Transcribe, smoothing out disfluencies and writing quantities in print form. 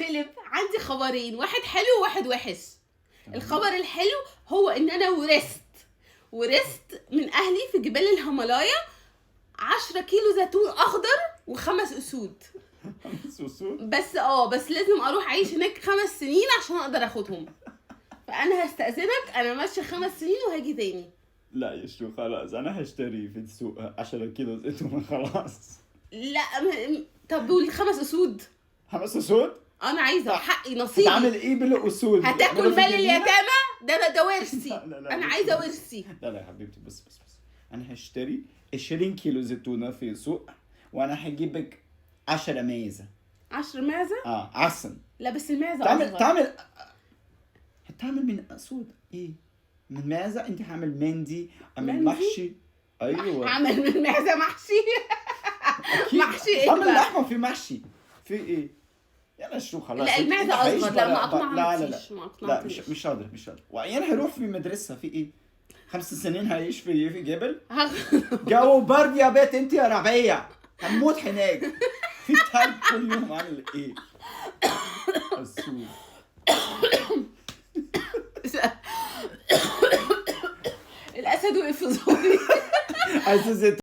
فيليب، عندي خبرين، واحد حلو وواحد وحش. الخبر الحلو هو ان انا ورثت من اهلي في جبال الهيمالايا 10 كيلو زيتون اخضر وخمس اسود. خمس اسود؟ بس لازم اروح اعيش هناك 5 سنين عشان اقدر اخدهم. فانا هستأذنك، انا ماشية 5 سنين وهاجي تاني. لا يا شو، خلاص انا هشتري في السوق 10 كيلو زيتون خلاص. لا طب والخمس اسود؟ 5 اسود؟ انا عايزه حقي نصيبي. هتعمل ايه بالاسود؟ هتاكل مال اليتامى؟ ده ورثي. لا، لا، لا، انا بس. عايزه ورثي. لا لا يا حبيبتي، بس بس بس، انا هشتري 20 كيلو زيتونه في السوق وانا هجيبك 10 معزة. 10 معزة؟ اه عسل. لا بس المعزه تعمل اصغر. هتعمل من اسود ايه؟ من معزة انت هعمل مندي، اعمل مندي؟ محشي. ايوه هعمل من معزة محشي. أكيد. محشي ايه اعمل بقى؟ لحمه في محشي في ايه؟ يلا شو خلاص. لا المعزه انت هعيش اصغر. لا ما لا لا لا اقنعتنيش، ما لا اقنعتنيش. مش قادر، مش قادر. وبعدين هروح في مدرسه في ايه؟ 5 سنين هعيش في جبل، جو برد يا بيت انت يا ربيع، هموت هناك في تلج كل يوم. عامل ايه؟ السوق. الاسد وقف في زوري. عايز زيتون.